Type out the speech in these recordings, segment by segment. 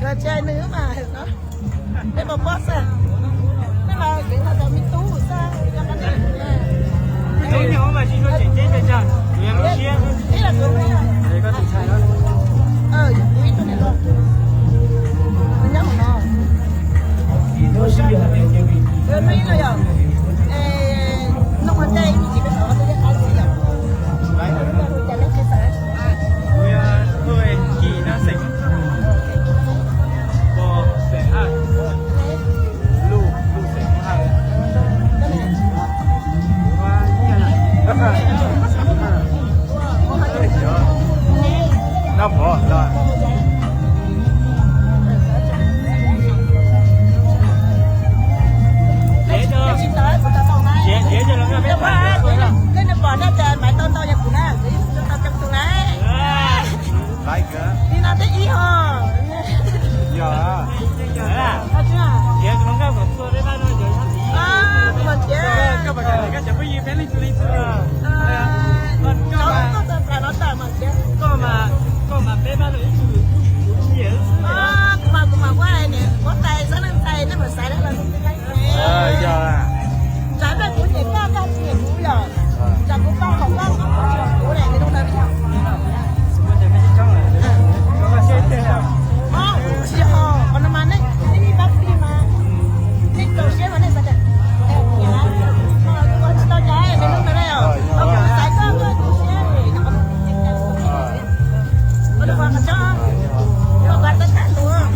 Ces nws mas no, peb puas pob xwb, nej mas kev no cov me tub xwb, cov qab nej. Tub nyob mas tsis tshua tseem ceeb, cov lub siab. Ib los kuv, kuv ib tug niam hluas nyob hauv no. Ib los yog, noj ua ntej ib me ntsis peb sawv los twb qab txiv yom. Kuv yog Kis no xeem Pos xeem Hawj, Luj, Luj xeem Hawj. Noj mov los. Li no twb ib ho. Yog, koj mas, koj mas peb pab los ib tug kuv tsis nyiam xwb. Kuv mas, kuv mas ua niam huab tais xab leej tais nej mam xaiv dab laug. Yog, tsam ntawd kuv nyiam koj, koj tsis nyiam kuv yom. Tsam kuv tau kom koj, koj tsis nyiam kuv ne, nws zoo ntawd li. Tsis yog, qhov no mas nej, nej ib pab plig mas nej txaus siab mas nej xav tias, ua tsis tau cas, nws zoo ntawd li os. Kuv xaiv koj, koj txaus siab, ua qhov tsob, ua qhov tab tag lus,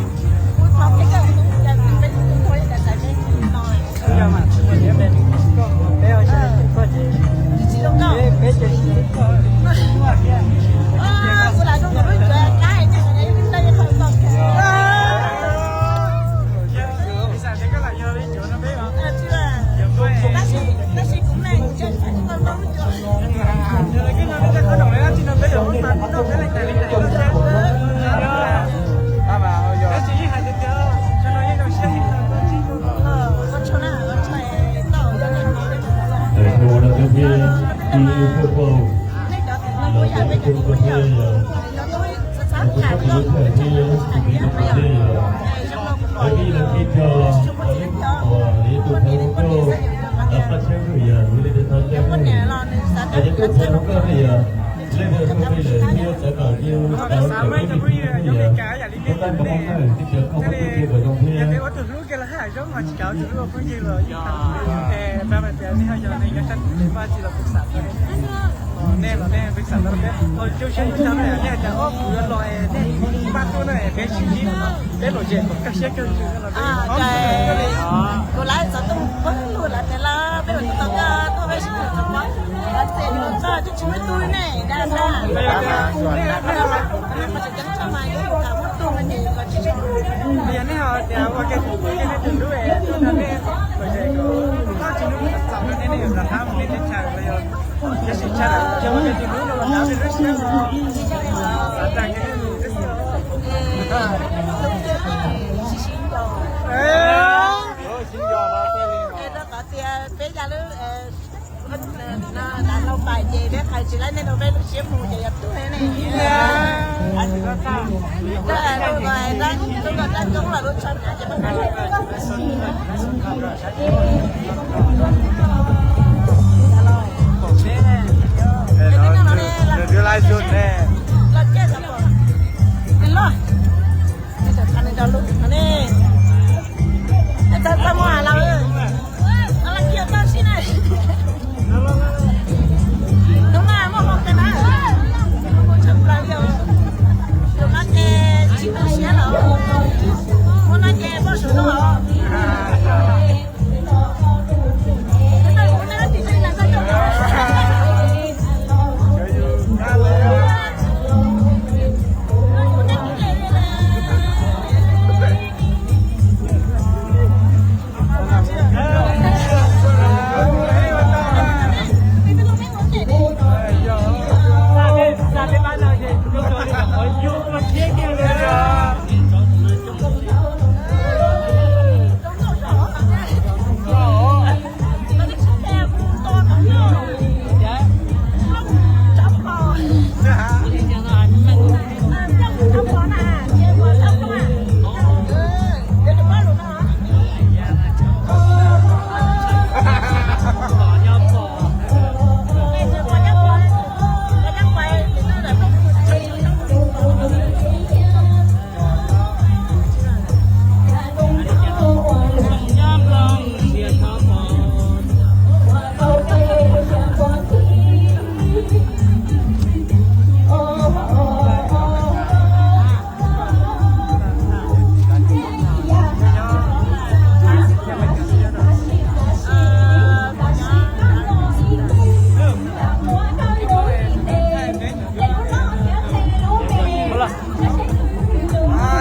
kuv thov peb koj, peb tus tub, peb tus tub, peb tus tub. Xav muaj ib tug phooj ywg nyob Meskas yam li nej ne, thiaj li ua tus hlub kiag los haj zoo, ho tsis kam ua tus hlub phooj ywg los yeej tau. Es pab mas tias nej ho yog neeg nyob sab tsis muaj dab tsi los kuv xav tau. Nej los nej peb xav tau peb ho coob siab ib tag na, nej hais tias ob kuv yuav los es nej pab tuaj na es peb sib ntsib, peb los zem kom kaj siab kaj ntsws los peb. Kuv lawv txog tus pab lug lawv tias los peb ua tus tau koj tuaj peb sib ntsib txog pab, lawv tias koj twb tsis muaj tub ne, dab dab. Yog nej ho tias ua ke tus hlub es tuaj nrog nej los zem kom koj tsis hnub txaus nej, nej yuav rov qab mus nej teb chaws los yog tsis tshaj, yog ua ke tus hlub no los rov nej lub siab los xav tag kiag nej mus. Rau qhov tias peb ya lub, no, dav lau pais ces peb qhais tsis laib nej rau peb lub siab mus ces yog tub ne. Lub ko tab koob los lub tsho na ces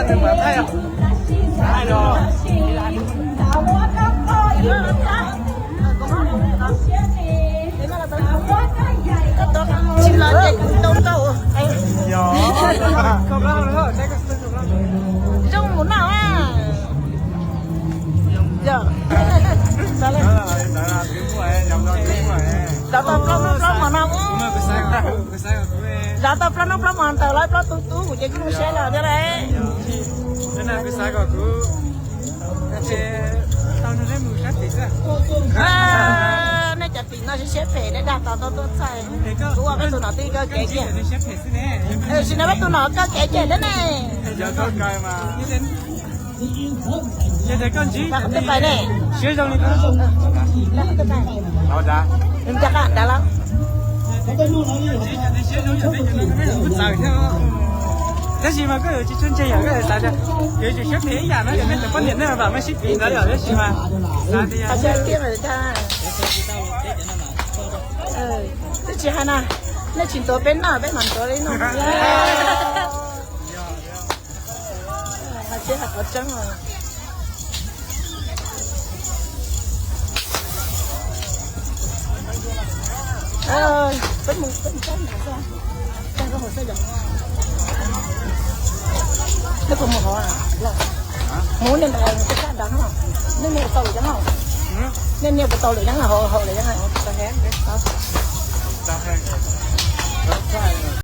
Tsis los ces kuv tau tau. Zoo mus noj. Zov tau plaub hnub plaub hmo no. Zov tau plaub hnub plaub hmo ntawm lawv plaub tug tub kuv ces kuj zoo siab los thiab lauj. Nej cov tim no siab phem, nej dag tau tuaj txaij. Kuv ua peb tus nom twb kawg kev kiag. Sim no peb tus nom kawg kev kiag thiab ne. Twb pais ne. Dav lawm. Tab sis mas koj yuav tsis tshua ntse yom, koj xav tias yuav tsum siab phem ib yam no yom, nej cov poj niam nej mam mam sib piv ntawd yom, tab sis mas xav tias Twb tsis hais na, nej tsis ntuav peb noj peb mam ntuav li no. Hais tseeb os. Peb mus, peb mus txog, txog hauv xwb yom. Neb puas mus hauv? Mus niag ntawd, nws tsis txaj nrad no. Nej nias puas tau lwm yeeb no? Nej nias puas tau lwm yeeb no, hauv lwm yeeb no.